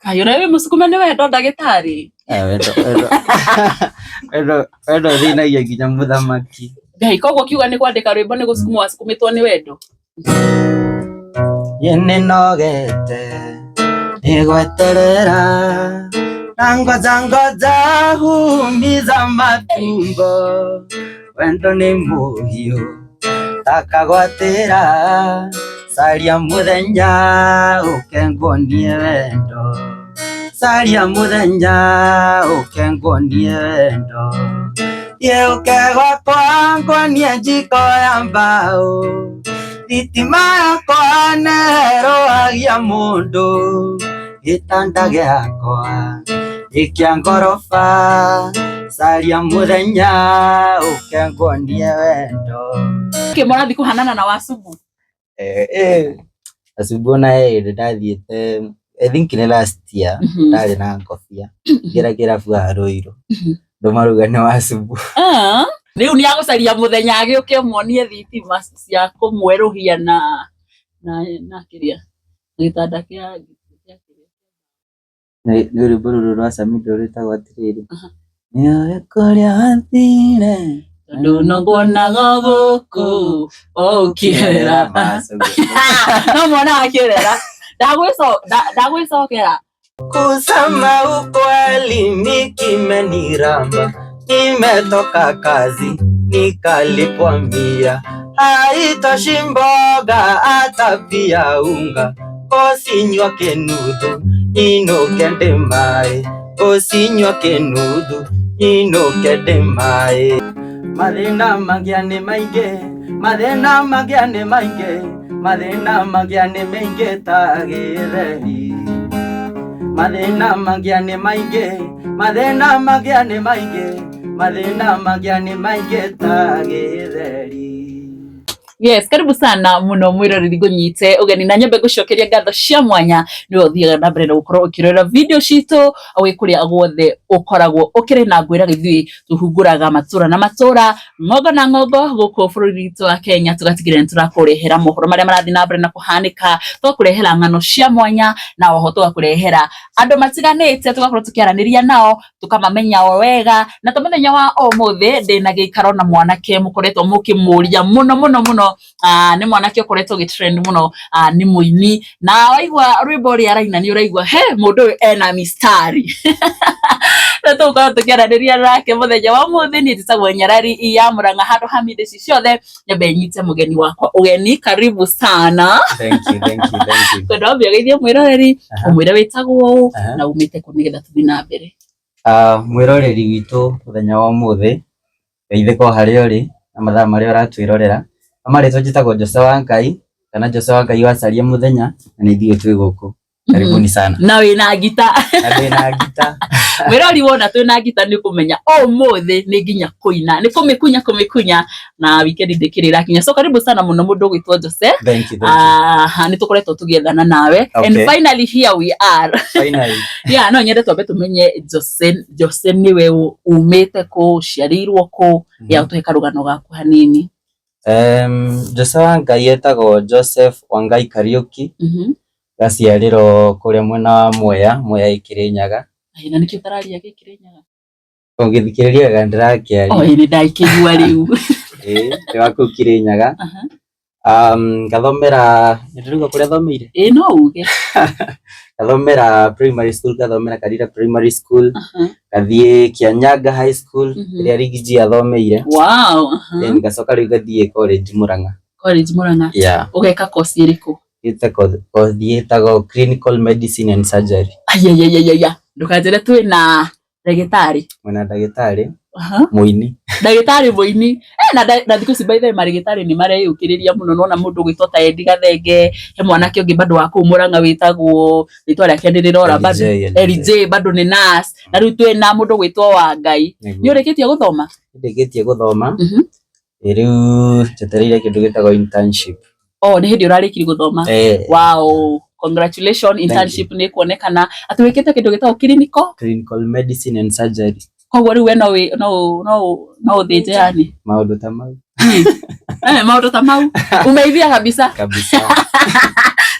Kaĩ ũrĩa wĩ mũsukume nĩ wendo ndagĩtarĩ. Eh, wendo wendo wendo wendo ũthĩnagia nginya mũthamaki. Ngai, koguo kiuga nĩ kwandĩka rwĩmbo nĩ gũsukumwo wasukumĩtwo nĩ wendo. Niĩ nĩnogete nĩ gweterera na ngoja ngoja humiza matumbo wendo nĩ mũhiũ takagwatĩra caria mũthenya ũke nguonie wendo caria mũthenya ũke nguonie wendo Thiĩ ũke gwakwa nguonie njiko ya mbaũ thitima yakwa nĩĩrũagia mũndũ gĩtanda gĩakwa nĩ kĩa ngoroba caria mũthenya ũke nguonie wendo. Kĩ mũrathiĩ kũhanana na Wasubu? Eh, eh, Asubu ona hĩndĩ ndathiĩte I think nĩ last year ndarĩ na ngobia ngĩra kĩrabu haha Ruiru andũ marauga nĩ Wasubu. Ah, rĩu nĩ agũcaria mũthenya agĩũke muonie thitima cia kũmwerũhia na kĩrĩa gĩtanda kĩa kĩa kĩrĩa. Nĩ rwĩmbo rũrũ rwa Samidoh rwĩtagwo atĩrĩrĩ, nĩũĩ kũrĩa wathire Tondũ no nguonaga gũkũ ũkĩerera. No mwana akĩerera. Ndagwĩcokera. Kusema ukweli mi kimeniramba, nimetoka kazi nikalipwa 100, haitoshi mboga hata pia unga, osinywa kenuthu inuke ndĩ maĩ, osinywa kenuthu inuke ndĩ maĩ. Mathĩna mangĩa nĩ maingĩ, mathĩna mangĩa nĩ maingĩ, mathĩna mangĩa nĩ maingĩ ta gĩtheri. Mathĩna mangĩa nĩ maingĩ, mathĩna mangĩa nĩ maingĩ, mathĩna mangĩa nĩ maingĩ ta gĩtheri. Yes, karibu sana muno mwiroreri ngũnyite ũgeni na nyambe ngũcokeria ngatho cia mwanya nĩwe ũthiaga na mbere na gũkorwo ũkĩrora video citũ wĩ kũrĩa guothe ũkoragwo ũkĩrĩ na ngwĩraga ithuĩ tũhungũraga matũra na matũra ng'ongo na ng'ongo gũkũ bũrũri witũ wa Kenya tũgatigĩrĩra nĩ tũrakũrehera mohoro marĩa marathiĩ na mbere na kũhanĩka tũgakũrehera ng'ano cia mwanya na oho tũgakũrehera andũ matiganĩte tũgakorwo tũkĩaranĩria nao tũkamamenya o wega na ta mũthenya wa ũmũthĩ ndĩna gĩikaro na mwanake mũkoretwo mũkĩmũria mũno mũno mũno. Nĩ mwanake ũkoretwo ũgĩtrend mũno, nĩ mũini na waigua rwĩmbo ũrĩa araina nĩ ũraigua he mũndũ ũyũ ena mistari. Na tũgũkorwo tũkĩaranĩria nake mũthenya wa ũmũthĩ. Niĩ njĩtagwo Nyarari ya Mũrang'a handũ ha minde ici ciothe nyambe nyite mũgeni wakwa ũgeni. Karibu sana. Thank you, thank you, thank you. Kwenda wambe ũgeithie mwĩroreri ũmwĩre wĩtagwo ũũ na umĩte kũ nĩgetha tũthiĩ na mbere. Mwĩroreri witũ mũthenya wa ũmũthĩ geithĩka o harĩa ũrĩ na mathaa marĩa ũratwĩrorera. Marĩtwa njĩtagwo Jose wa Ngai kana Jose wa Ngai wa Caria Mũthenya na nĩ ithuĩ twĩ gũkũ. Karibuni sana. Na wĩna ngita. Na ndĩna ngita. Mwĩrori wona twĩna ngita nĩ kũmenya ũmũthĩ nĩ nginya kũina nĩ kũmĩkunya kũmĩkunya na weekend ndĩkĩrĩ ĩrakinya. So karibu sana mũno mũndũ ũgwĩtwo Jose. Thank you, thank you. Nĩ tũkoretwo tũgĩethana nawe and finally here we are. Finally. Yeah, no nyende twambe tũmenye Jose. Jose nĩwe umĩte kũ, ũciarĩirwo kũ, ya ũtũhe karũgano gaku hanini. Jose wa Ngai etagwo Joseph Wangai Kariuki. Gaciarĩrwo kũrĩa mwena wa Mwea, Mwea ĩ Kĩrĩnyaga. Na nĩkĩo ũtararia gĩ Kĩrĩnyaga? Ũngĩthikĩrĩria wega ndĩrakĩaria. Oi, nĩ ndakĩigua rĩu. Ĩĩ, ndĩ wa kũu Kĩrĩnyaga. Ngathomera, nĩndĩrauga kũrĩa thomeire? Ĩĩ, no uge. Ngathomera primary school, ngathomera Karira Primary School, ngathiĩ Kianyaga High School, ĩrĩa Riggy athomeire. Wow. Then ngacoka rĩu ngathiĩ college Murang'a. College Murang'a. Yeah. Ũgeka course ĩrĩkũ? Thiĩte kothi ĩtagwo Clinical Medicine and Surgery. Ayayayaya, ndũkanjĩre twĩna ndagĩtarĩ. Mwĩna ndagĩtarĩ mũini. Ndagĩtarĩ mũini. Na thikũ ici by the way marĩgĩtarĩ nĩ mareyũkĩrĩria mũno. Nona mũndũ ũgwĩtwo ta Eddie Gathenge, he mwanake ũngĩ bado wa kũu Murang'a wĩtagwo rĩtwa rĩake nĩ rĩrora bado Eli J bado nĩ nurse. Na rĩu twĩna mũndũ ũgwĩtwo Wangai. Nĩ ũrĩkĩtie gũthoma? Ndĩkĩtie gũthoma. Rĩu njetereire kĩndũ gĩtagwo internship. Oh, nĩ hĩndĩ ũrarĩkirie gũthoma. Wow, congratulations, internship nĩ kuonekana. Atĩ wĩkĩte kĩndũ gĩtagwo clinical? Clinical medicine and surgery. Koguo rĩu we no ũthĩnje yani? Maũndũ ta mau. Maũndũ ta mau. Umeivia kabisa. Kabisa.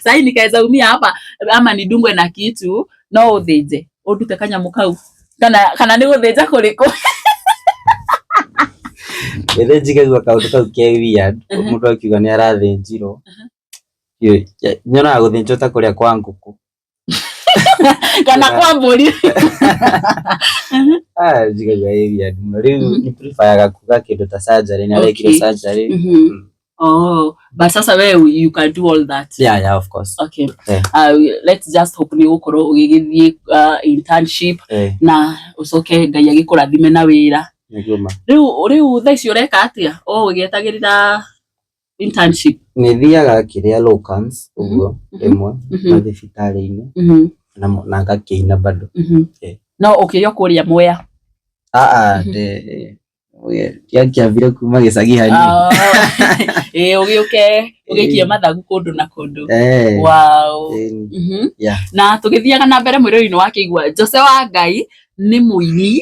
Sasa nikaweza umia hapa ama nidungwe na kitu. No ũthĩnje ũndute kanyamũ kau kana kana nĩ gũthĩnja kũrĩkũ? Ĩthĩ njikaigua kaũndũ kau ke weird, mũndũ akiuga nĩ arathĩnjirwo. Nyonaga gũthĩnjwo ta kũrĩa kwa ngũkũ. Kana kwa mbũri. Ah, njikaigua ĩ weird mũno. Rĩu nĩ prefer kuga kĩndũ ta surgery, nĩ arekirwo surgery. Oh, but sasa wewe you can do all that. Yeah, yeah, of course. Okay. Let's just hope nĩ ũgũkorwo ũgĩgĩthiĩ internship na ũcoke Ngai agĩkũrathime na wĩra. Rĩu thaa ici ũreka atĩa? O ũgĩetagĩrĩra internship? Nĩ thiaga kĩrĩa locums ũguo rĩmwe mathibitarĩ-inĩ na ngakĩina bado. No ũkĩrĩ o kũrĩa Mwea? Aa, ndiakĩambire kuma gĩcagi hanini. Ĩĩ, ũgĩũke ũgĩikie mathagu kũndũ na kũndũ. Wow. Na tũgĩthiaga na mbere mwĩrĩ-inĩ wa kĩigua Jose wa Ngai nĩ mũini,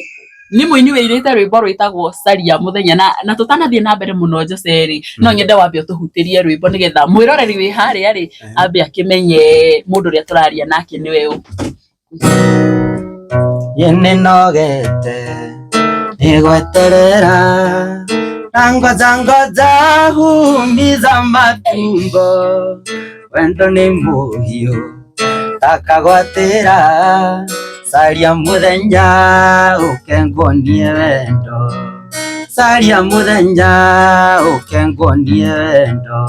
nĩ mũini wĩirĩte rwĩmbo rwĩtagwo Caria Mũthenya. Na tũtanathiĩ na mbere mũno Jose rĩ, no nyende wambe ũtũhutĩrie rwĩmbo nĩgetha mwĩroreri wĩ harĩa rĩ ambe akĩmenye mũndũ ũrĩa tũraria nake nĩwe ũ. Niĩ nĩnogete nĩ gweterera na ngoja ngoja humiza matumbo, wendo nĩ mũhiũ takagwatĩra, caria mũthenya ũke nguonie wendo, caria mũthenya ũke nguonie wendo,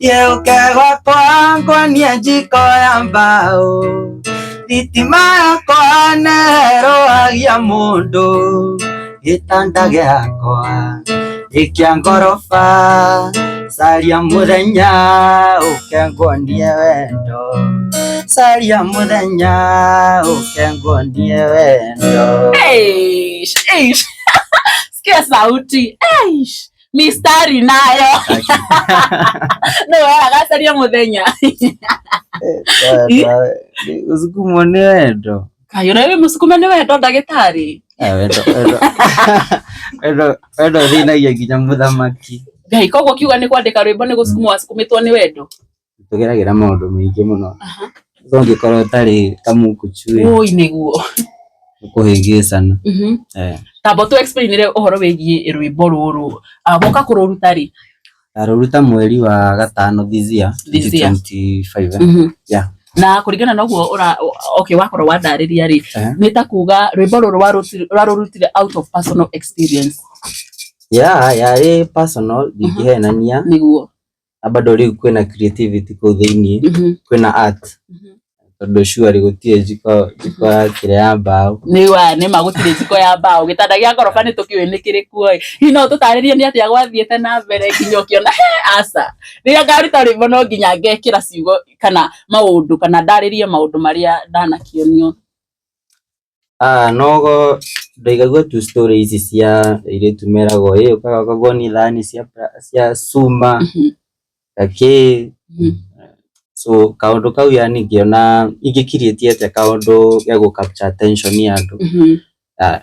thiĩ ũke gwakwa nguonie njiko ya mbaũ, thitima yakwa nĩĩrũagia mũndũ, gĩtanda gĩakwa nĩ kĩa ngoroba, caria mũthenya ũke nguonie wendo, caria mũthenya ũke nguonie wendo. Eish, eish. Sikia sauti. Eish. Mistari nayo. No agacaria mũthenya. Ũsukumwo nĩ wendo. Kaĩ ũrĩa wĩ mũsukume nĩ wendo ndagĩtarĩ? Wendo wendo ũthĩnagia nginya mũthamaki. Ngai, koguo kiuga nĩ kwandĩka rwĩmbo nĩ gũsukumwo wasukumĩtwo nĩ wendo? Tũgeragĩra maũndũ maingĩ mũno. Sasa ũngĩkorwo ũtarĩ kamukuchu ĩ, Ũi nĩguo. ũkũhĩngĩcana. Tamba tũ explainĩre ũhoro wĩgiĩ rwĩmbo rũrũ. Woka kũrũruta rĩ? Ndarũruta mweri wa gatano this year, This year. 2025. Yeah. Na kũringana na ũguo ũra okay wakorwo wandarĩria rĩ, nĩ ta kuga rwĩmbo rũrũ warũrutire out of personal experience. Yeah, yarĩ personal, ndingĩhenania. Nĩguo. Na bado rĩu kwĩna creativity kũu thĩiniĩ, kwĩna art. Tondũ surely gũtirĩ njiko ya kĩrĩa ya mbaũ. Nĩ ma gũtirĩ njiko ya mbaũ, gĩtanda kĩa ngoroba nĩ tũkĩũĩ nĩ kĩrĩkũ ĩ. Hihi no ũtũtarĩrie nĩ atĩa gwathiĩte na mbere nginya ũkĩona he aca, rĩrĩa ngaruta rwĩmbo no nginya ngekĩra ciugo kana maũndũ kana ndarĩrie maũndũ marĩa ndanakĩonio. Nogo ndaigagua tu story ici cia airĩtu meragwo ĩ ũkaga ũkagwo thani cia cuma gakĩ. So kaũndũ kau yani ngĩona ingĩ create atĩa kaũndũ ge gũ capture attention ya andũ.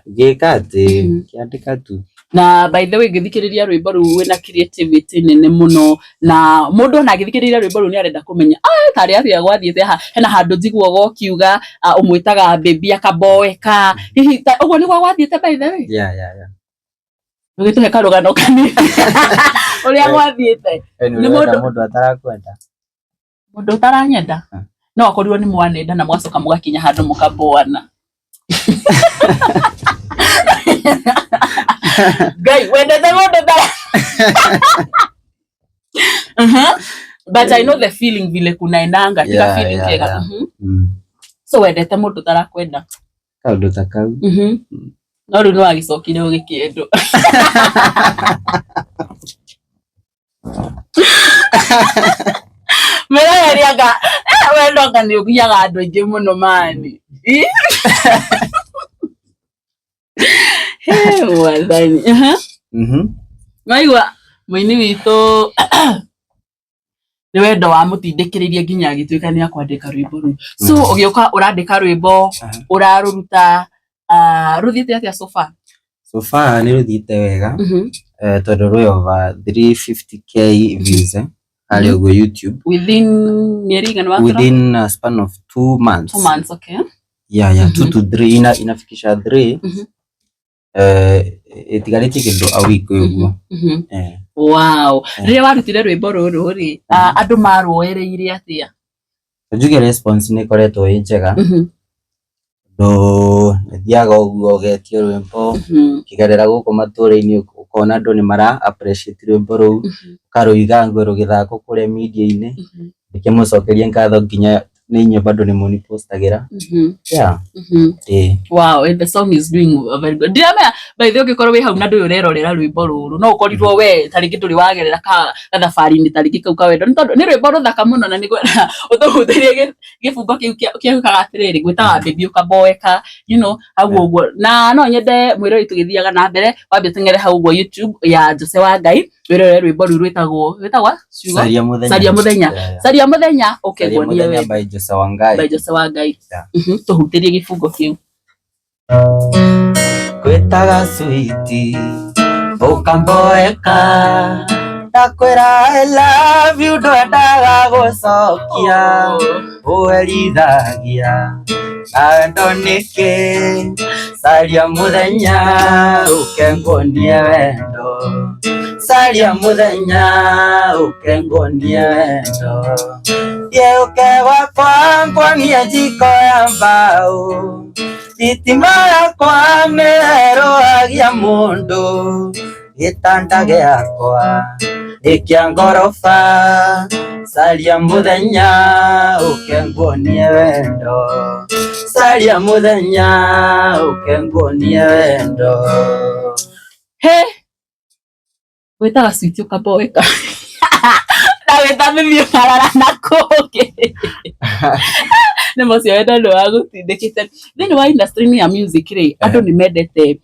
Ngĩka atĩ ngĩandĩka tu. Na by the way ngĩthikĩrĩria rwĩmbo rũu rwĩna creativity nene mũno, na mũndũ ona agĩthikĩrĩria rwĩmbo rũu nĩ arenda kũmenya tarĩ atĩa gwathiĩte haha. Hena handũ njiguaga ũkiuga ũmwĩtaga baby akaboeka, hihi ũguo nĩguo gwathiĩte by the way? Yeah, yeah, yeah. Ũgĩtũhe karũgano kanini ũrĩa gwathiĩte. Nĩ mũndũ atarakwenda. Mũndũ ũtaranyenda no akorirwo nĩ mwanenda na mwacoka mũgakinya handũ mũkaboana. Ngai wendete mũndũ ũtara But I know the feeling vile kunaendanga, tika feeling kega. So wendete mũndũ ũtarakwenda. Kaũndũ ta kau. No rĩu nĩ wagĩcokire ũgĩkĩendwo. Mĩroreri anga wendo anga nĩ ũgiaga andũ aingĩ mũno mani. Mwathani. Waigua mũini witũ nĩ wendo wamũtindĩkĩrĩirie nginya agĩtuĩka nĩ akwandĩka rwĩmbo rũu. So ũgĩũka ũrandĩka rwĩmbo, ũrarũruta, rũthiĩte atĩa so far? So far nĩ rũthiĩte wega, tondũ rwĩ over 350k views harĩa ũguo YouTube. Within mĩeri igana Within a span of 2 months. 2 months, okay. Yeah, 2 to 3, inafikisha 3. Itigarĩtie kĩndũ a week ũguo. Wow. Rĩrĩa warutire rwĩmbo rũrũ rĩ, andũ maruoereire atĩa? Njuge response nĩ ĩkoretwo ĩ njega, tondũ nĩthiaga ũguo ũgetio rwĩmbo, ũkĩgerera gũkũ matũra-inĩ ũkona andũ nĩ mara appreciate rwĩmbo rũu, ũkarũiga ngwe rũgĩthakwo kũrĩa media-inĩ, ndĩkĩmũcokerie ngatho nginya nĩ inyuĩ bado nĩ mũnipostagĩra. Yeah. Ĩĩ. Wow, and the song is doing very good. Ndiramenya by the way ũngĩkorwo wĩ hau na ndũĩ ũrerorera rwĩmbo rũrũ, no ũkorirwo we ta rĩngĩ ndũrĩ wagerera ka gathabarĩ-inĩ ta rĩngĩ kau ka wendo, nĩ tondũ nĩ rwĩmbo rũthaka mũno na nĩngwenda ũtũhutĩrie gĩbungo kĩu kĩugaga atĩrĩrĩ, gwĩtaga baby ũkamboeka, you know, hau ũguo. Na no nyende mwĩroreri tũgĩthiaga na mbere, wambe ũteng'ere hau ũguo YouTube ya Jose wa Ngai, wĩrorere rwĩmbo rũu rwĩtagwo ciugo Caria Mũthenya. Caria Mũthenya. Caria Mũthenya, Caria ũkĩguonie Mũthenya wendo. by Jose wa Ngai. By Jose wa Ngai. Tũhutĩrie gĩbungo kĩu. Gwĩtaga switi ũkamboeka, ndakwĩra I love you ndwendaga gũcokia, ũherithagia na wendo nĩkĩ, caria mũthenya ũke nguonie wendo, caria mũthenya ũke nguonie wendo, thiĩ ũke gwakwa nguonie njiko ya mbaũ, thitima yakwa nĩerũhagia mũndũ, gĩtanda gĩakwa nĩ kĩa ngoroba, caria mũthenya ũke nguonie wendo, caria mũthenya ũke nguonie wendo. He gwĩtaga switi ũkamboeka na gwĩta baby ũkarara na kũngĩ, nĩ mũcio wendo nĩ wagũtindĩkĩte thĩinĩ wa industry ya music rĩ, andũ nĩ mendete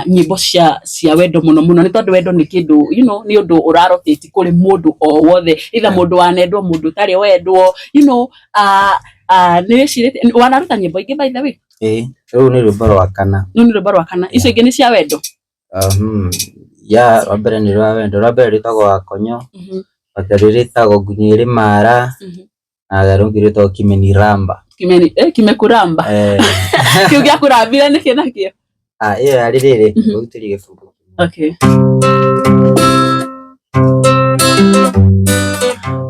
nyĩmbo cia wendo mũno mũno, nĩ tondũ wendo nĩ kĩndũ, you know, nĩ ũndũ ũrarotĩti kũrĩ mũndũ o wothe, either mũndũ wanendwo, mũndũ ũtarĩ wendwo, you know, nĩ wĩcirĩtie wanaruta nyĩmbo ingĩ by the way? Ĩĩ, rũu nĩ rwĩmbo rwa kana. Rũu nĩ rwĩmbo rwa kana. Icio ingĩ nĩ cia wendo? Ya rwa mbere nĩ rwa wendo, rwa mbere rwĩtagwo Wakonyo, rwa kerĩ rwĩtagwo Ngunyũ ĩrĩ Mara, na rũngĩ rwĩtagwo Kimeniramba. Kimekuramba. Kĩu gĩa kũrambire nĩkĩ nakĩo? Ĩyo yarĩ rĩrĩ, ngũrutĩrie gĩbungo. Okay.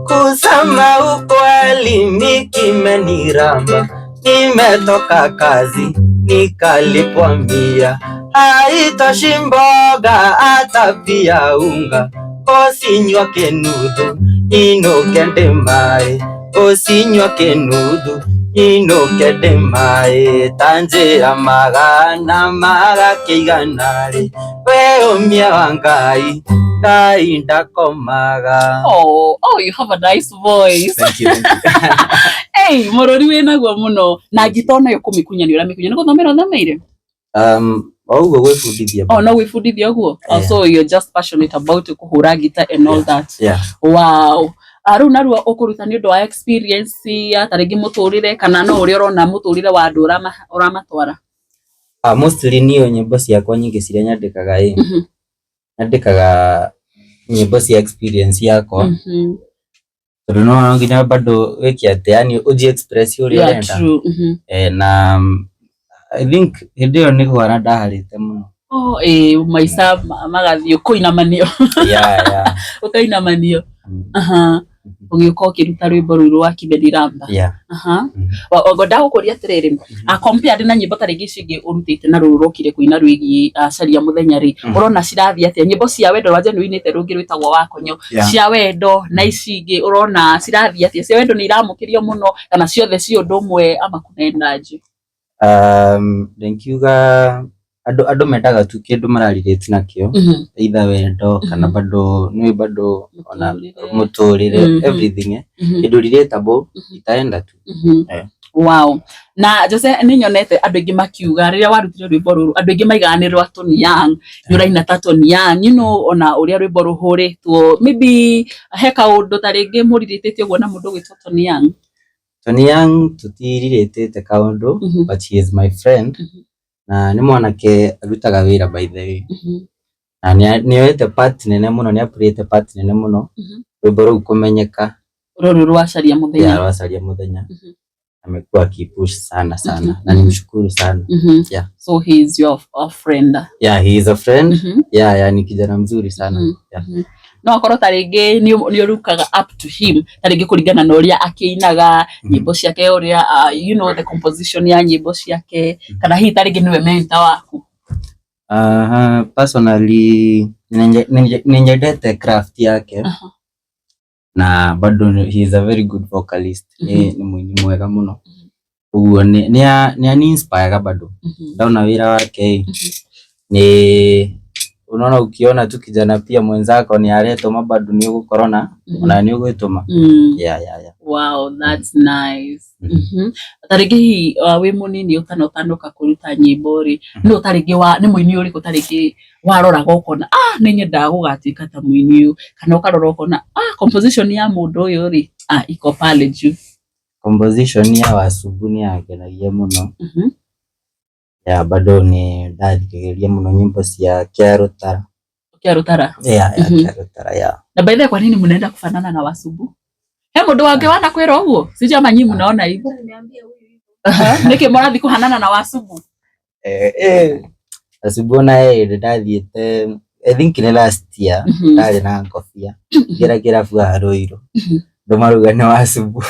Kusema ukweli mi kimeniramba, nimetoka kazi nikalipwa 100, haitoshi mboga hata pia unga, osinywa kenuthu inuke ndĩ maĩ, osinywa kenuthu inuke ndĩ maĩ, ta njĩra magana magakĩigana rĩ, we ũmia wa Ngai, Ngai ndakomaga. Oh, you have a nice voice. Thank you, thank you. Hey, mũrũri wĩnaguo mũno na ngita onayo kũmĩkunya nĩ ũramĩkunya, nĩ gũthomera ũthomeire? O ũguo gwĩbundithia. Oh, no gwĩbundithia ũguo? Oh, so you're just passionate about kũhũra ngita and all that. Yeah. Wow. Rĩu naruo ũkũruta nĩ ũndũ wa experience ya ta rĩngĩ mũtũrĩre, kana no ũrĩa ũrona mũtũrĩre wa andũ ũramatwara? Mostly niĩ nyĩmbo ciakwa nyingĩ ciria nyandĩkaga ĩ, nyandĩkaga nyĩmbo cia experience yakwa, tondũ no nginya bado wĩke atĩ, yani ũji express ũrĩa ũrenda. Na I think hĩndĩ ĩyo nĩ kũhara ndaharĩte mũno. Oh, maica magathiĩ kũinamanio. Yeah. Ũkainamanio. Ũgĩũka ũkĩruta rwĩmbo rũu rwa Kimeniramba. Ngwendaga gũkũria atĩrĩrĩ, compared na nyĩmbo ta rĩngĩ icio ingĩ ũrutĩte na rũrũ rũkire kũina rwĩgiĩ Caria Mũthenya rĩ, ũrona cirathiĩ atĩa? Nyĩmbo cia wendo wanja nĩ ũinĩte rũngĩ rwĩtagwo Wakonyo, cia wendo na ici ingĩ ũrona cirathiĩ atĩa? Cia wendo nĩ iramũkĩrio mũno kana ciothe ci ũndũ ũmwe ama kuna energy? Ndingiuga andũ mendaga tu kĩndũ mararelate nakĩo, either wendo kana bado nĩ bado ona mũtũrĩre, everything, kĩndũ relatable itaenda tu. Wow. Na Jose nĩ nyonete andũ aingĩ makiuga rĩrĩa warutire rwĩmbo rũrũ, andũ aingĩ maigaga nĩ rwa Tony Young, nĩ ũraina ta Tony Young, you know, ona ũrĩa rwĩmbo rũhũrĩtwo, maybe he kaũndũ ta rĩngĩ mũrirĩtĩte ũguo na mũndũ ũgwĩtwo Tony Young. Tony Young tũtirirĩtĩte kaũndũ, but he is my friend, na nĩ mwanake arutaga wĩra by the way, na nĩoete part nene mũno, nĩapurĩte part nene mũno rwĩmbo rũu kũmenyeka, rũrũ rwa Caria Mũthenya. Rwa Caria Mũthenya. Amekuwa akipush sana sana na nimshukuru sana. Yeah. So he is your a friend. Yeah, he is a friend. Yeah, yeah, ni kijana mzuri sana. Yeah. No akorwo ta rĩngĩ nĩ ũrukaga up to him, ta rĩngĩ kũringana na ũrĩa akĩinaga nyĩmbo ciake, ũrĩa you know the composition ya nyĩmbo ciake, kana hihi ta rĩngĩ nĩwe mentor waku. Aha, personally ninyendete craft yake. Na bado he is a very good vocalist. Ni muini mwega muno. Uguo ni ani inspire bado. Ndaona wira wake ni unaona, ukiona tu kijana pia mwenzako ni aretũma bado ni ũgũkorwo na ona ni ũgwĩtũma. Yeah. Wow, that's nice. Ta rĩngĩ hihi wĩ mũnini ũtanotanuka kũruta nyĩmbo rĩ, nũ ta rĩngĩ wa nĩ mũini ũrĩkũ ta rĩngĩ waroraga ũkona ah nĩ nyendaga gũgatuĩka ta mũini ũyũ, kana ũkarora ũkona ah composition ya mũndũ ũyũ rĩ ah iko pale juu. Composition ya Wasubu ni yangenagia mũno. Yeah, bado ni ndathikagĩrĩria mũno nyĩmbo cia Kĩarũtara. Kĩarũtara. Yeah, Kĩarũtara, yeah. Na by the way, kwa nini mnaenda kufanana na Wasubu? He mũndũ wangĩ wanakwĩra ũguo? Sijui ama nyinyi mnaona hivyo. Nĩkĩ mũrathiĩ kuhanana na Wasubu? Wasubu na yeye ndathiĩte I think ni last year, ndarĩ na ngobia ngĩra kĩrabu haha Ruiru, andũ marauga nĩ Wasubu.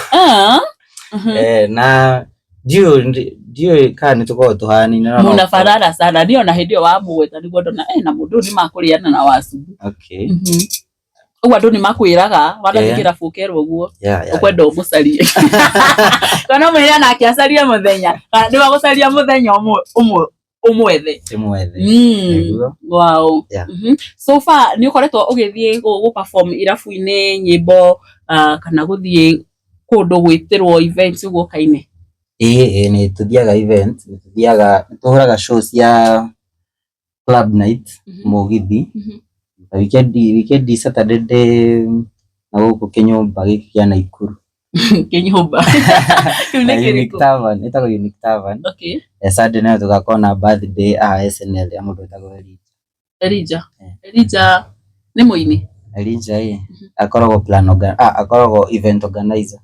Na ndiũĩ kana nĩ tũkoragwo tũhanaine no Munafanana sana. Niĩ ona hĩndĩ ĩyo wamũgweta nĩguo ndona na mũndũ ũyũ nĩ makũrĩana na Wasubu. Ũguo andũ nĩ makwĩraga wanathiĩ kĩrabu ũkerwo ũguo. Ũkwenda ũmũcarie. Kana ũmwĩre nake acarie mũthenya. Kana nĩ wagũcaria mũthenya ũmwethe. Ndĩmwethe. Nĩguo. Wow. So far nĩ ũkoretwo ũgĩthiĩ gũ perform irabu-inĩ nyĩmbo, kana gũthiĩ kũndũ gwĩtĩrwo events ũguo ũkaine? Ĩĩ nĩ tũthiaga event, nĩ tũthiaga, nĩ tũhũraga show cia club night mũgithi. Weekend Saturday ndĩ na gũkũ kĩnyũmba gĩkĩ kĩa Naikuru. Kĩnyũmba. Kĩu nĩ Unique kĩrĩkũ? Tavern, ĩtagwo Unique Tavern. Sunday nayo tũgakorwo na birthday a SNL ya mũndũ wĩtagwo Elijah. Elijah. Elijah nĩ mũini? Elijah ĩ akoragwo plan akoragwo event organizer.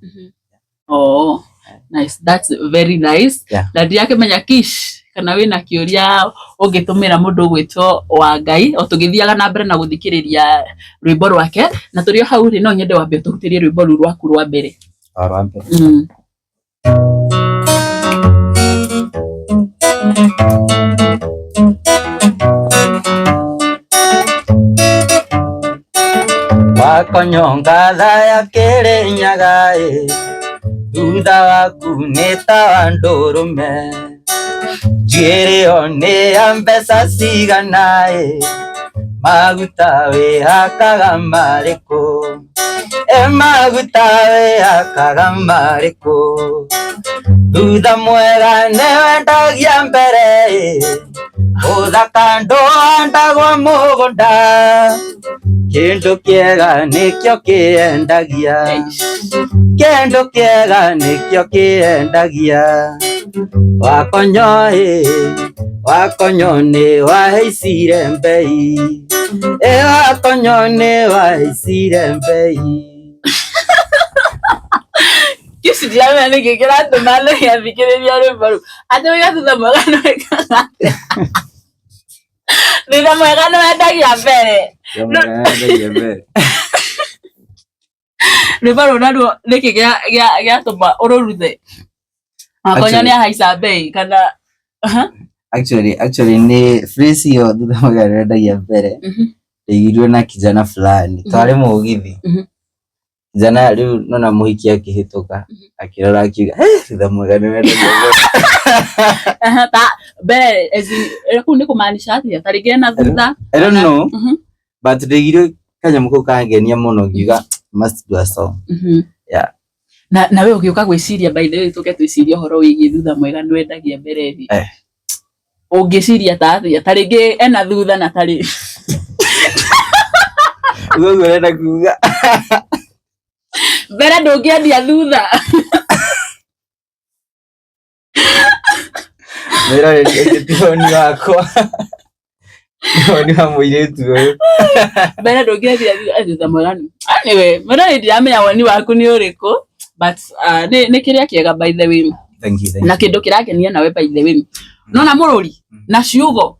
Oh, nice. That's very nice. Na ndirakĩmenya Kish kana wĩna kĩũria ũngĩtũmĩra mũndũ ũgwĩtwo Wangai o tũgĩthiaga na mbere na gũthikĩrĩria rwĩmbo rwake, na tũrĩ o hau rĩ no nyende wambe ũtũhutĩrie rwĩmbo rũu rwaku rwa mbere. O rwa mbere. Wakonyonga tha ya Kĩrĩnyaga ĩ, thutha waku nĩ ta wa ndũrũme, njuĩrĩ ĩyo nĩ ya mbeca cigana ĩ, maguta wĩhakaga marĩkũ, ĩ maguta wĩhakaga marĩkũ, thutha mwega nĩwendagia mbere ĩ, ũthaka ndũhandagwo mũgũnda, kĩndũ kĩega nĩkĩo kĩendagia, kĩndũ kĩega nĩkĩo kĩendagia, wakonyo ĩ, wakonyo nĩ wahaicire mbei, ĩ wakonyo nĩ wahaicire mbei. Kici ndiramenya nĩkĩ kĩratũma nĩathikĩrĩria rwĩmbo rũu. Atĩ wĩga thutha mwega nĩwĩkaga atĩa? Thutha mwega nĩwendagia mbere. Wendagia mbere. Rwĩmbo rũu naruo nĩkĩ gĩatũma ũrũruthe? Wakonyo nĩ ahaica mbei kana? Actually nĩ phrase ĩyo thutha mwega nĩwendagia mbere ndaiguirwo na kijana fulani twarĩ mũgithi. Kijana rĩu nona mũhiki akĩhĩtũka akĩrora akiuga thutha mwega nĩwendagia mbere. Ta mbere as in kũu nĩ kũmaanisha atĩa? Ta rĩngĩ ena thutha. I don't know, but ndaiguirwo kanyamũ kau kangenia mũno ngiuga must do a song. Yeah. Na we ũgĩũka gwĩciria, by the way tũke twĩcirie ũhoro wĩgiĩ thutha mwega nĩwendagia mbere rĩ. Ũngĩciria ta atĩa? Ta rĩngĩ ena thutha na tarĩ Ũguo ũrenda kuga. Mbere ndũngĩendia thutha. Mwĩroreri ũcio ti woni wakwa. Nĩ woni wa mũirĩtu ũyũ. Mbere ndũngĩendia thutha, thutha mwega nĩ. Anyway, mwĩroreri ndiramenya woni waku nĩ ũrĩkũ. But nä kä rä a kä ega by the way. Thank you, thank Na you. kä ndå kä rakenia nawe by the way, nona må rå ri na ciugo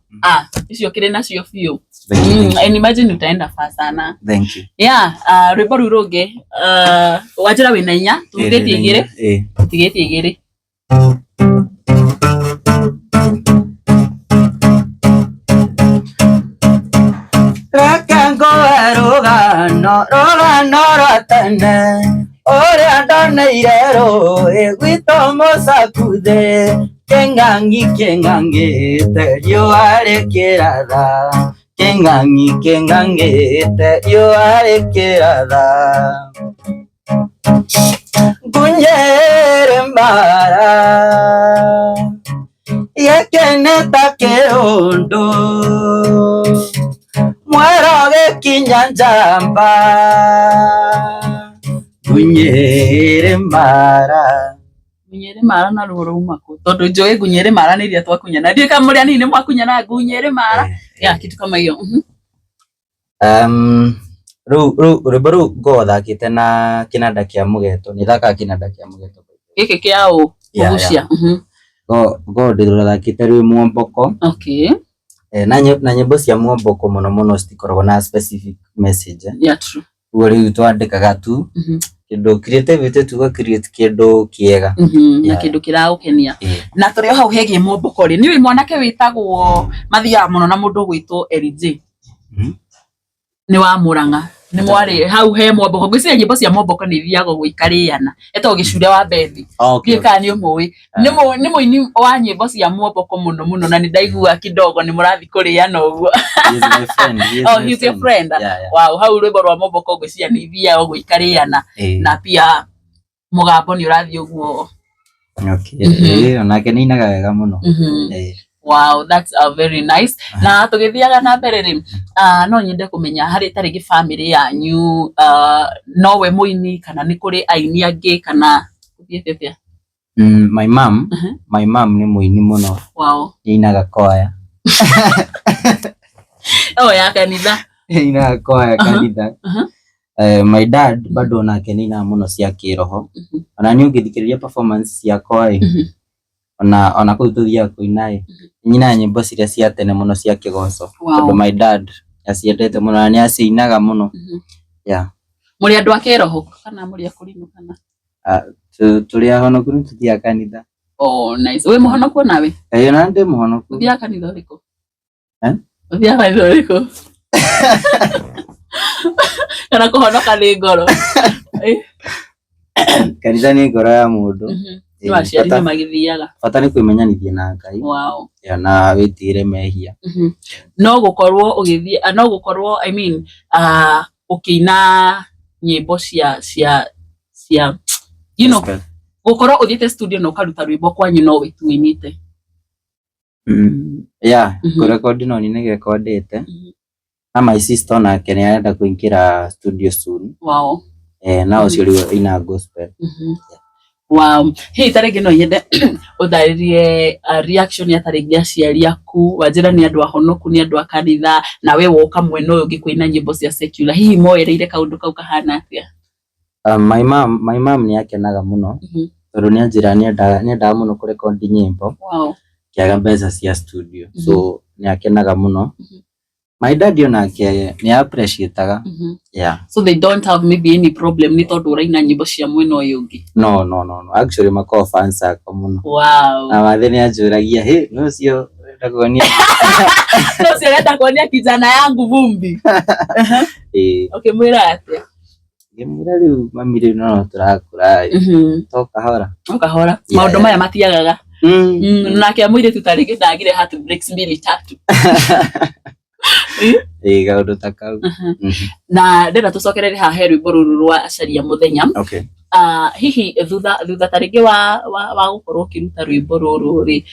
icio kä rä nacio biå. Thank you, thank you. And imagine utaenda far sana. Thank you. Yeah, rwĩmbo rũu rũngĩ, wanjĩra wĩna inya tũrutĩtie igĩrĩ, tũtigĩtie igĩrĩ. Reke ngũhe rũgano, rũgano rwa tene ũrĩa ndoneire rũĩ gwitũ mũcakuthe kĩng'ang'i kĩng'ang'ĩte riũa rĩkĩratha kĩng'ang'i kĩng'ang'ĩte riũa rĩkĩratha ngunyĩrĩ mara gĩkĩ nĩ ta kĩũndũ mwero gĩkinya njamba ngunyĩrĩ mara. Ngunyĩrĩ mara na ruo rauma kũ? Tondũ njũĩ ngunyĩrĩ mara nĩ iria twakunyana, ndiũĩ kana mũrĩ anini nĩ mwakunyana ngunyĩrĩ mara ya kitu kama hiyo. Rĩu rĩu rwĩmbo rũu ngoragwo thakĩte na kĩnanda kĩa mũgeto, nĩ thakaga kĩnanda kĩa mũgeto. Gĩkĩ kĩa ũ kũgucia. Ngoragwo ndĩrũthakĩte rwĩ mwomboko. Okay. Na nyĩmbo cia mwomboko mũno mũno citikoragwo na specific message. Yeah, true. Ũguo rĩu twandĩkaga tu kĩndũ creativity tu ga create kĩndũ kĩega. Na kĩndũ kĩragũkenia. Na tũrĩ o hau hegiĩ mwomboko rĩ, nĩ mwanake wĩtagwo mathiaga mũno na mũndũ ũgwĩtwo LJ nĩ wa Murang'a, nĩ mwarĩ hau he mwomboko, ngwĩciria nyĩmbo cia mwomboko nĩ ithiaga ũguo ikarĩana, etagwo Gĩcure wa Bethi. Ndiũĩ kana nĩ ũmũĩ, nĩ mũini wa nyĩmbo cia mwomboko mũno mũno, na nĩ ndaigua kidogo nĩ mũrathiĩ kũrĩana ũguo. He is my friend. He is Oh, my he's your friend. Yeah, yeah. Wow, hau rwĩmbo rwa mwomboko ngwĩciria nĩ ithiaga ũguo ikarĩana, na pia mũgambo nĩ ũrathiĩ ũguo. Okay. Onake nĩ ainaga wega mũno. Wow, that's a very nice. Na tũgĩthiaga na mbere rĩ, no nyende kũmenya harĩ ta rĩngĩ family yanyu, nowe mũini kana nĩ kũrĩ aini angĩ kana gũthiĩte atĩa? My mom, my mom nĩ mũini mũno. Wow. Nĩ ainaga kwaya. Oh, ya kanitha. Nĩ ainaga kwaya kanitha. My dad bado onake nĩ ainaga mũno cia kĩroho. Ona niĩ ũngĩthikĩrĩria performance ciakwa ĩ, ona kũu tũthiaga kũina ĩ, nyinaga nyĩmbo ciria cia tene mũno cia kĩgoco. Tondũ my dad aciendete mũno na nĩ acinaga mũno. Yeah. Mũrĩ andũ a kĩroho kana mũrĩ akũrinũ kana? Tũrĩ ahonoku nĩ tũthiaga kanitha. Oh, nice. Wĩ mũhonoku nawe? Ĩĩ ona ndĩ mũhonoku. Ũthiaga kanitha ũrĩkũ? Ũthiaga kanitha ũrĩkũ? Kana kũhonoka nĩ ngoro? Kanitha nĩ ngoro ya mũndũ. No aciari nĩ magĩthiaga. Bata nĩ kwĩmenyanithia na Ngai. Wow. Na wĩtigĩre mehia. No gũkorwo ũgĩthiĩ, no gũkorwo I mean, ũkĩina nyĩmbo cia cia cia you know, gũkorwo ũthiĩte studio na ũkaruta rwĩmbo kwanyu no wĩ tu ũinĩte. Yeah, kũrekondi no niĩ nĩrekondĩte. Na my sister onake nĩ arenda kũingĩra studio soon. Wow. Na ũcio rĩu ainaga gospel. Wow. Hihi ta rĩngĩ no nyende ũndarĩrie reaction ya ta rĩngĩ aciari aku, wanjĩra nĩ andũ ahonoku, nĩ andũ a kanitha, na we woka mwena ũyũ ũngĩ kũina nyĩmbo cia secular, hihi moereire kaũndũ kau kahana atĩa? My mom nĩ akenaga mũno tondũ nĩ anjĩraga nĩ endaga mũno kũrekondi nyĩmbo. Wow. Kĩaga mbeca cia studio, so nĩ akenaga mũno. My dad onake nĩ appreciate-aga. Yeah. So they don't have maybe any problem nĩ tondũ ũraina nyĩmbo cia mwena ũyũ ũngĩ? No, no, no, no. Actually makoragwo fans akwa mũno. Wow. Na mathe nĩ anjũragia, "Hey, no ũcio ũrenda kuonia?" No ũcio ũrenda kuonia kijana yangu vumbi. Ũkĩmwĩra atĩa? Ngĩmwĩra rĩu mami rĩu no tũrakũra to kahora. No kahora. Maũndũ maya matiagaga. Nake mũirĩtu ta rĩngĩ ndagire heartbreaks mbili tatu. Ĩĩ kaũndũ ta kau. Na ndĩrenda tũcokerere haha he rwĩmbo rũrũ rwa Caria Mũthenya. Okay. Hihi thutha ta rĩngĩ wa gũkorwo ũkĩruta rwĩmbo rũrũ rĩ,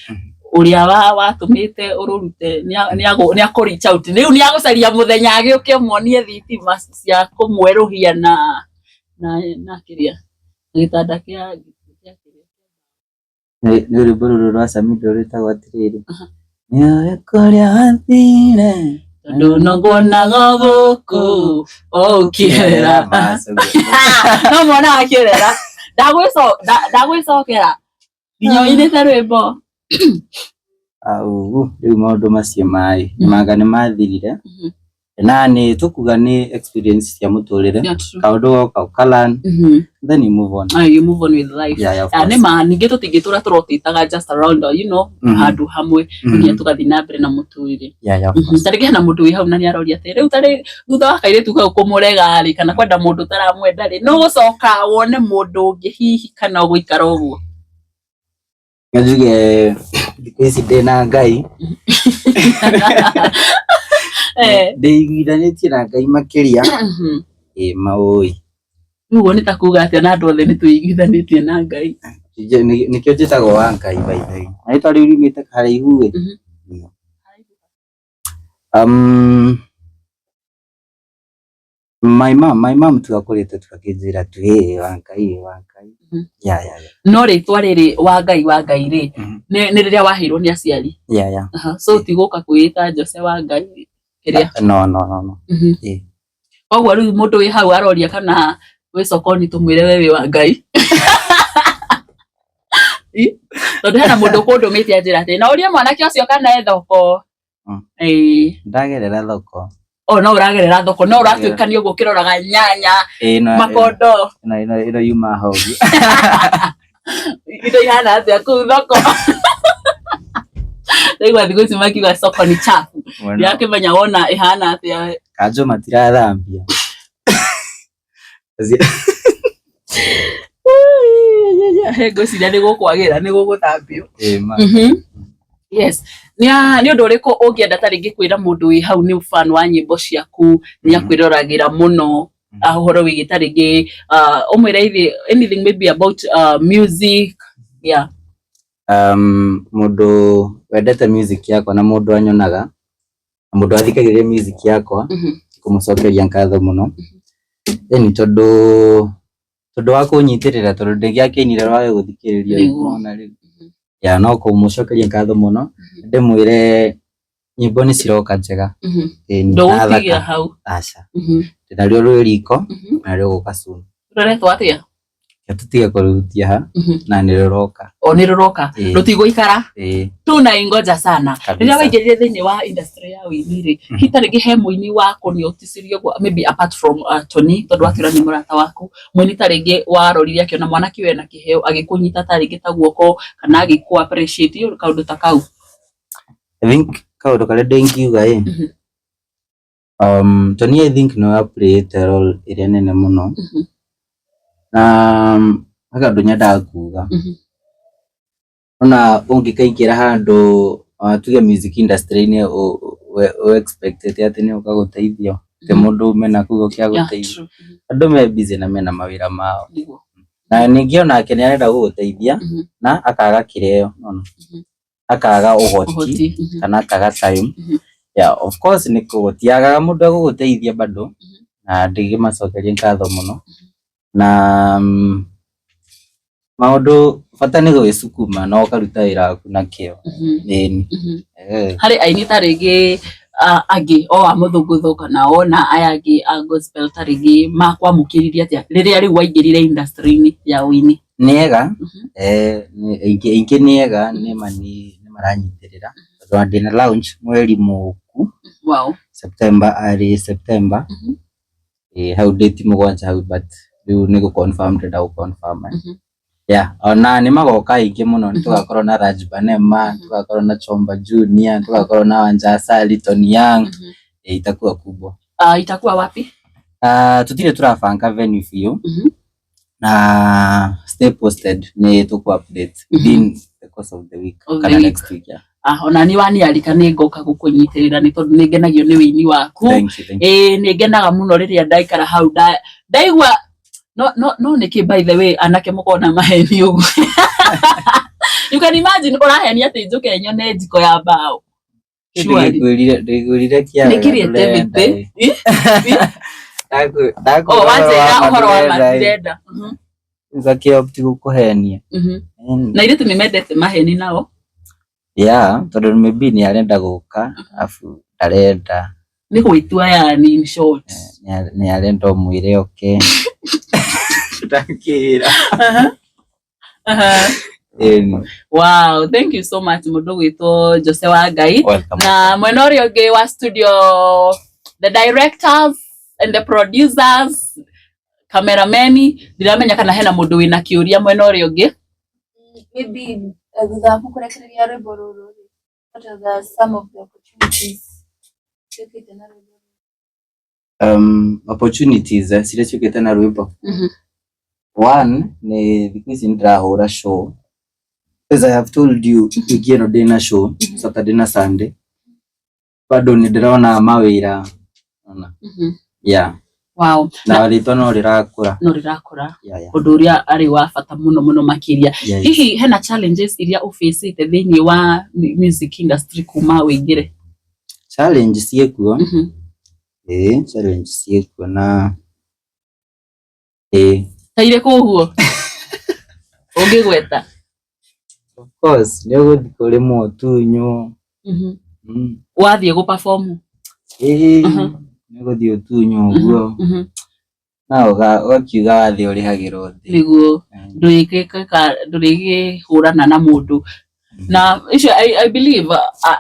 ũrĩa watũmĩte ũrũrute nĩ akũ reach out rĩu nĩ agũcaria mũthenya agĩũke muonie thitima cia kũmwerũhia na na kĩrĩa gĩtanda kĩa kĩrĩa. Nĩ rwĩmbo rũrũ rwa Samidoh rwĩtagwo atĩrĩrĩ, nĩũĩ kũrĩa wathire tondũ no nguonaga gũkũ ũkĩerera. No mwonaga akĩerera. Ndagwĩcokera nginya ũinĩte rwĩmbo. Au rĩu maũndũ macio maĩ manga nĩ mathirire na nĩ tũkuga nĩ experience cia mũtũrĩre. Yeah, true. Kaũndũ goka ũka learn, then you move on. Ah, you move on with life. Yeah, of Ah, nĩ course. ma ningĩ tũtingĩtũra tũrotĩtaga just around handũ hamwe, no nginya tũgathiĩ na mbere na mũtũrĩre. Yeah, of course. Ta rĩngĩ hena mũndũ wĩ hau na nĩ aroria atĩ rĩu tarĩ thutha wa kairĩtu kau kũmũrega rĩ, kana kwenda mũndũ ũtaramwenda rĩ, no gũcoka wone mũndũ ũngĩ hihi kana ũgũikara ũguo? Njuge thikũ ici ndĩ na Ngai, ndĩiguithanĩtie na Ngai makĩria. Ĩ maũĩ. Rĩu ũguo nĩ ta kuga atĩa na andũ othe nĩ twĩiguithanĩtie na Ngai? Nĩkĩo njĩtagwo wa Ngai, by the way, na rĩtwa rĩu riumĩte haraihu ĩ. My mom tu akoretwo tu akĩnjĩra tu, "Ĩ wa Ngai, wa Ngai." Yeah. No rĩtwa rĩrĩ wa Ngai, wa Ngai rĩ, nĩ rĩrĩa waheirwo nĩ aciari? Yeah. Aha, so ti gũka kwĩĩta Jose wa Ngai kĩrĩa? No. Ĩ. Koguo rĩu mũndũ wĩ hau aroria kana wĩ sokoni tũmwĩre we wĩ wa Ngai. Ĩ? Tondũ hena mũndũ ũkũndũmĩte anjĩra atĩ na ũrie mwanake ũcio kana e thoko. Ĩĩ. Ndagerera thoko. O no ũragerera thoko, no ũratuĩkania ũguo ũkĩroraga nyanya, Ĩ no makondo, ĩno yuma hau ũguo. Indo ihana atĩa kũu thoko? Ndaigua thikũ ici makiuga soko ni chafu. Mũno. Ndirakĩmenya wona ĩhana atĩa we. Kanjũ matirathambia. He ngwĩciria nĩ gũkwagĩra nĩ gũgũthambio. Ĩ ma. Yes. Nĩ ũndũ ũrĩkũ ũngĩenda ta rĩngĩ kwĩra mũndũ wĩ hau nĩ fan wa nyĩmbo ciaku, nĩ akwĩroragĩra mũno, ũhoro wĩgiĩ ta rĩngĩ ũmwĩre anything maybe about music. Yeah. Mũndũ wendete music yakwa na mũndũ anyonaga na mũndũ athikagĩrĩria music yakwa, kũmũcokeria ngatho mũno. Ĩni tondũ wa kũnyitĩrĩra, tondũ ndĩngĩakĩinire wage gũthikĩrĩria. Nĩguo. Ona rĩu. Ya no kũmũcokeria ngatho mũno, ndĩmwĩre nyĩmbo nĩ ciroka njega. Ĩni, na Ndũgũtigĩra thaka. hau. Aca. Ndĩnarĩo rwĩ riko na rũgũka soon. Rũretwo atĩa? Reke tũtige kũrũhutia ha na nĩ rũroka. O nĩ rũroka. Ĩĩ. Rũtigũikara. Ĩĩ. Tunaingoja sana. Kabisa. Rĩrĩa waingĩrire thĩinĩ wa industry ya ũini rĩ, hihi ta rĩngĩ he mũini wakũnioticirie ũguo, maybe apart from Tony, tondũ watwĩra nĩ mũrata waku, mũini ta rĩngĩ warorire akĩona mwanake ũyũ ena kĩheo agĩkũnyita ta rĩngĩ ta guoko kana agĩkũ appreciate kaũndũ ta kau? I think kaũndũ karĩa ndingiuga ĩ, Tony I think nĩwe aplayĩte role ĩrĩa nene mũno. Na he kaũndũ nyendaga kuga. Ona ũngĩkaingĩra handũ, tuge music industry-inĩ, ũ expect atĩ nĩ ũgagũteithio atĩ mũndũ ume nakũu oke Yeah, agũteithie. true. Andũ me busy na mena mawĩra mao. Nĩguo. Na ningĩ onake nĩ arenda gũgũteithia na akaga kĩreo, nĩwona? Akaga ũhoti Ũhoti. Kana akaga time. Yeah, of course nĩ gũtiagaga mũndũ agũgũteithia bado, na ndingĩmacokeria ngatho mũno. Na maũndũ bata nĩ gwĩcukuma na ũkaruta wĩra waku na kĩo. Ĩni. Harĩ aini ta rĩngĩ angĩ o a mũthũngũthũ kana ona aya angĩ a gospel ta rĩngĩ makwamũkĩririe atĩa rĩrĩa rĩu waingĩrire industry-inĩ ya ũini? Nĩ ega, aingĩ nĩ ega, nĩ ma nĩ maranyitĩrĩra. Tondũ ndĩna launch mweri mũku. September, arĩ September. Ĩ hau date 7 hau, but rĩu nĩ gũ confirm ndĩrenda gũ confirm. Yeah, ona nĩ magoka aingĩ mũno, nĩ tũgakorwo na Raj Banema, tũgakorwo na Chomba Junior, tũgakorwo na Wanja Asali, Tony Young. Itakuwa kubwa. Itakuwa wapi? Tũtirĩ tũrabanga venue biũ. Na stay posted, nĩ tũkũ update within the course of the week Of the kana week. next week, yeah. Ona niĩ waniarika nĩ ngoka gũkũnyitĩrĩra nĩ tondũ nĩ ngenagio nĩ ũini waku. Thank you, thank you. Ĩĩ nĩ ngenaga mũno rĩrĩa ndaikara hau ndaigua no nĩkĩ, by the way, anake mũkoragwo na maheni ũguo? You can imagine ũrahenia atĩ njũke nyone njiko ya mbaũ. Surely. Ndĩkwĩrire kĩa Nĩ creativity. Oh, wanjĩra ũhoro wa ma ndirenda. Gakĩo ti gũkũhenia. Na airĩtu nĩ mendete maheni nao. Yeah, tondũ maybe nĩ arenda gũka afu ndarenda. Nĩ gwĩtua yani in short. Nĩ arenda ũmwĩre oke. Ũtangĩra. Aha. Aha. Ĩni. Wow, thank you so much mundu gwitwo Jose wa Ngai. Welcome. Na mwena ũrĩa ũngĩ wa studio, the directors and the producers, camerameni, ndiramenya kana hena mũndũ wĩna kĩũria mwena ũrĩa ũngĩ. Maybe thutha waku kũrekereria rwĩmbo rũrũ rĩ, what are the some of the opportunities ciũkĩte na rwĩmbo rũrũ? Opportunities ciria ciũkĩte na rwĩmbo. One nĩ thikũ ici nĩndĩrahũra show. As I have told you, wiki ĩno ndĩna show Saturday na Sunday. Bado nĩndĩrona mawĩra. Ona. Yeah. Wow. Na rĩtwa no rĩrakũra. No rĩrakũra. Yeah, yeah. Ũndũ ũrĩa arĩ wa bata mũno mũno makĩria. Yeah. Hihi hena challenges iria ũbĩcĩte thĩinĩ wa music industry kuma wĩingĩre? Challenge ciĩkuo. Ĩĩ, challenge ciĩkuo na ĩĩ. Ta irĩkũ ũguo ũngĩgweta? Of course, nĩ ũgũthiĩ kũrĩmwo ũtunywo. Wathiĩ gũ perform? Ĩĩ, nĩ ũgũthiĩ ũtunywo ũguo. Na ũgakiuga wathiĩ ũrĩhagĩrwo thĩ. Nĩguo ndũrĩkĩhũrana na mũndũ. Na icio I believe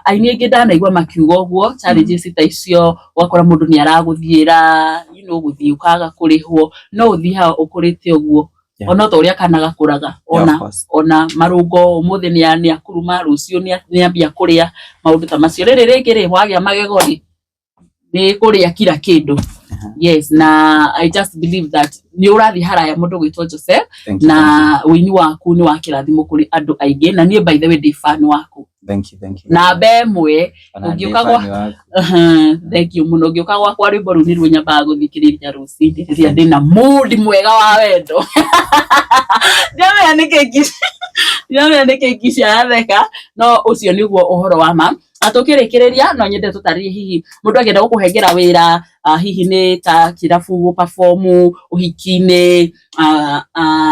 aini aingĩ ndanaigua makiuga ũguo challenges ta icio, ũgakora mũndũ nĩ aragũthiĩra, you know, gũthiĩ ũkaga kũrĩhwo, no ũthiĩ haha ũkũrĩte ũguo. Ona ta ũrĩa kana gakũraga, ona Of course. ona marũngo ũmũthĩ nĩ akuruma, rũciũ nĩ ambia kũrĩa, maũndũ ta macio. Rĩrĩ rĩngĩ rĩ, wagĩa magego rĩ, nĩ kũrĩa kila kĩndũ. Yes, na I just believe that nĩ ũrathiĩ haraya mũndũ gwĩtwo Jose. Thank you. Na ũini waku nĩ wa kĩrathimo kũrĩ andũ aingĩ, na niĩ by the way ndĩ fan waku. Thank you, thank you. Namba ĩmwe. Ona ndĩ ũngĩũka fan waku. Thank you mũno. Ngĩũka gwakwa rwĩmbo rũu nĩruo nyambaga gũthikĩrĩria rũcinĩ rĩrĩa ndĩna mood mwega wa wendo. Ndiramenya nĩkĩ ndiramenya nĩkĩ Ngici aratheka, no ũcio nĩguo ũhoro wa ma. Na tũkĩrĩkĩrĩria no nyende tũtarĩrie hihi mũndũ angĩenda gũkũhengera wĩra, hihi nĩ ta kĩrabu gũ perform, ũhiki-inĩ,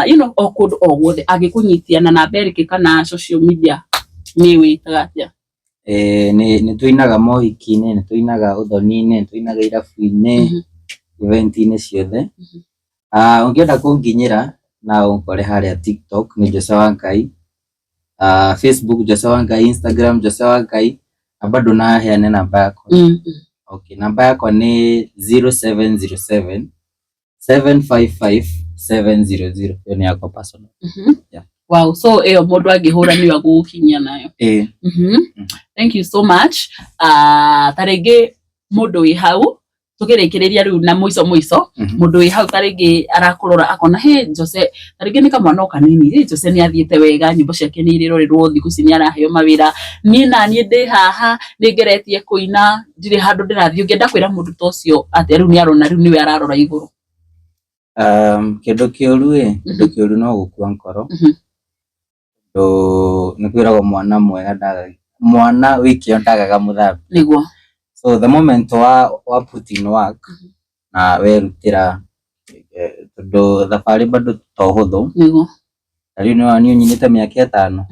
you know, o kũndũ o guothe angĩkũnyitia na namba ĩrĩkũ kana social media nĩ wĩtaga atĩa? Nĩ tũinaga mohiki-inĩ, nĩ tũinaga ũthoni-inĩ, nĩ tũinaga irabu-inĩ, event-inĩ ciothe. Ũngĩenda kũnginyĩra na ũnkore harĩa TikTok nĩ Jose wa Ngai, Facebook Jose wa Ngai, Instagram Jose wa Ngai, na bado no heane namba yakwa. Okay, namba yakwa nĩ 0707 755 700. Ĩyo nĩ yakwa personal. Yeah. Wow, so ĩyo mũndũ angĩhũra nĩyo agũgũkinyia nayo. Ĩĩ. Thank you so much. Ta rĩngĩ mũndũ wĩ hau tũkĩrĩkĩrĩria rĩu na mũico mũico, mũndũ wĩ hau ta rĩngĩ arakũrora akona he Jose, ta rĩngĩ nĩ kamwana o kanini, rĩ Jose nĩ athiĩte wega, nyĩmbo ciake nĩ irĩrorerwo, thikũ ici nĩ araheo mawĩra, niĩ naniĩ ndĩ haha nĩ ngeretie kũina, ndirĩ handũ ndĩrathiĩ. Ũngĩenda kwĩra mũndũ ta ũcio atĩa rĩu nĩ arona rĩu nĩwe ararora igũrũ? Kĩndũ kĩũru ĩ, kĩndũ kĩũru no gũkua ngoro. Tondũ nĩ kwĩragwo mwana mwega ndagaga, mwana wĩ kĩo ndagaga mũthambi. Nĩguo. So the moment wa put in work na werutĩra, tondũ thabarĩ bado to hũthũ. Nĩguo. Ta rĩu nĩ ũnyinĩte mĩaka ĩtano.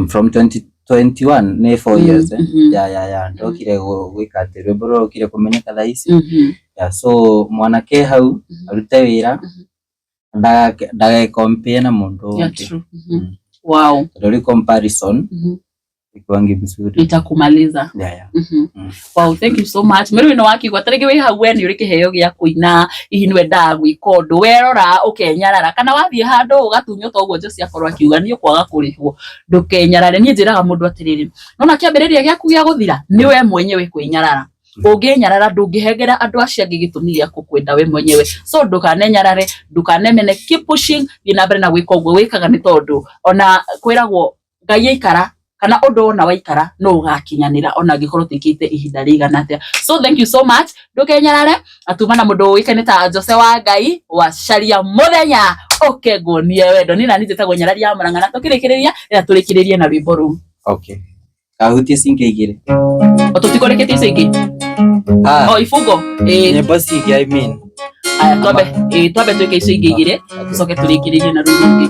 From 2021 nĩ 4 years. Ya ya ya ndokire gwĩka atĩ rwĩmbo rũrokire kũmenyeka thaa ici. Yeah, so mwanake hau arute wĩra, ndage-compare na mũndũ ũngĩ. True. Wow. Tondũ rĩu comparison ikuangi vizuri. Itakumaliza. Yeah, yeah. Wow, thank you so much. Mwĩrĩ wĩno wakigwa ta rĩngĩ wĩ hau we nĩ ũrĩ kĩheo gĩa kũina, hihi nĩ wendaga gwĩka ũndũ, werora ũkenyarara, kana wathiĩ handũ ũgatunywo ta ũguo Jose akorwo akiuga nĩ ũkwaga kũrĩhwo, ndũkenyarare. Niĩ njĩraga mũndũ atĩrĩrĩ, nona kĩambĩrĩria gĩaku gĩa gũthira nĩ we mwenyewe kwĩnyarara. Ũngĩnyarara ndũngĩhengera andũ acio angĩ gĩtũmi gĩa gũkwenda we mwenyewe. So ndũkanenyarare, ndũkanemene, keep pushing, thiĩ na mbere na gwĩka ũguo wĩkaga, nĩ tondũ ona kwĩragwo Ngai aikara kana ũndũ wona waikara no ũgakinyanĩra ona angĩkorwo ũtĩkĩte ihinda rĩigana atĩa. So thank you so much, ndũkenyarare. Atuma na mũndũ ũĩkaine ta Jose wa Ngai wa Caria Mũthenya, ũke nguonie wendo. Niĩ nani njĩtagwo Nyarari ya Mũrang'a, na tũkĩrĩkĩrĩria rĩrĩa tũrĩkĩrĩrie na rwĩmbo rũu. Okay. Kahutie cingĩ igĩrĩ. O tũtikũrĩkĩtie icio ingĩ? O ibungo. Nyĩmbo cingĩ I mean. Aya, twambe twambe twĩke icio ingĩ igĩrĩ, tũcoke tũrĩkĩrĩrie na rũu rũngĩ.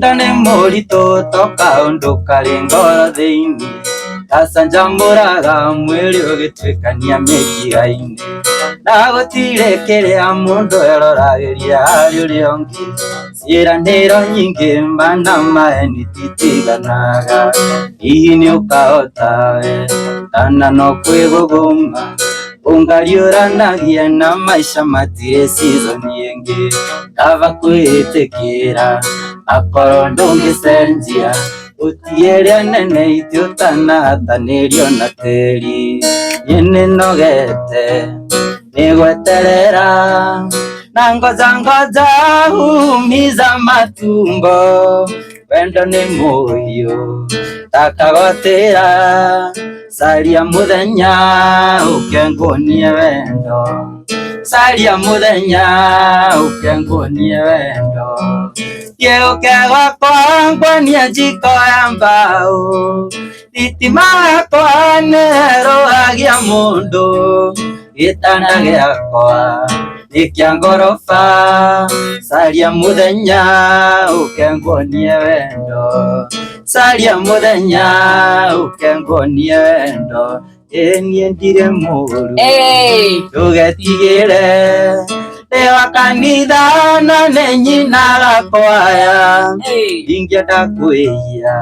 Wendo nĩ mũritũ to kaũndũ karĩ ngoro thĩinĩ gacanjamũraga mwĩrĩ ũgĩtuĩkania mĩkiha-inĩ na gũtirĩ kĩrĩa mũndũ eroragĩria harĩ ũrĩa ũngĩ ciĩranĩro nyingĩ mana maeni titiganaga hihi nĩ ũkahota we kana no kwĩgũgũma ũngariũranagia na maica matirĩ season ĩngĩ kaba kwĩĩtĩkĩra akorwo ndũngĩcenjia ũtiĩrĩa nene itĩ ũtanahatanĩrio na tĩri niĩ nĩnogete nĩ gweterera na ngoja ngoja humiza matumbo wendo nĩ mũhiũ takagotĩra caria mũthenya ũke nguonie wendo caria mũthenya ũke nguonie wendo gĩũke gwakwa nguonie njiko ya mbaũ thitima yakwa nĩrũhagia mũndũ gĩtanda gĩakwa nĩ kĩa ngoroba caria mũthenya ũke nguonie wendo caria mũthenya ũke nguonie wendo ĩ niĩ ndirĩ mũru Hey. ndũgetigĩre ndĩ wa kanitha na nĩ nyinaga kwaya Hey. ingĩenda kwĩhia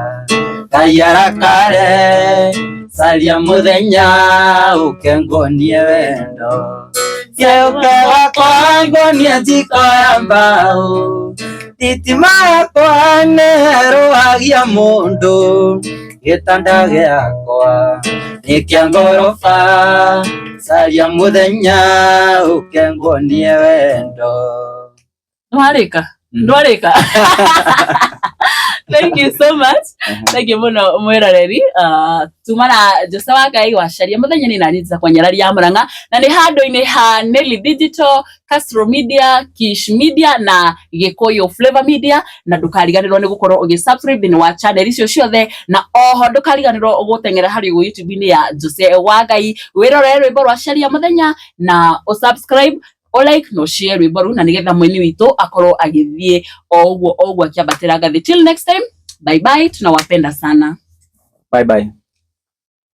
Ngai arakare caria mũthenya ũke nguonie wendo gĩũke gwakwa nguonie njiko ya mbaũ thitima yakwa nĩrũhagia mũndũ gĩtanda gĩakwa nĩ kĩa ngoroba caria mũthenya ũke nguonie wendo. Nwarika. Nwarika. Thank you so much. Thank you muno mwiroreri. Tuma na Jose wa Ngai wa Caria muthenya ni nani nza kwanyararia ya Murang'a na ni handu-ini ha Nelly Digital, Castro Media, Kish Media na Gikuyu Flavor Media na ndukariganirwo ni gukorwo ugi subscribe thiini wa channel icio ciothe na oho ndukariganirwo guteng'era hari YouTube-ini ya Jose wa Ngai wirorere rwimbo rwa Caria muthenya na usubscribe o like no share rwimbo rũu na nigetha mwini witũ akorwo agĩthiĩ o ũguo akiambatĩra ngathĩ. Till next time, bye bye, tunawapenda sana. Bye bye.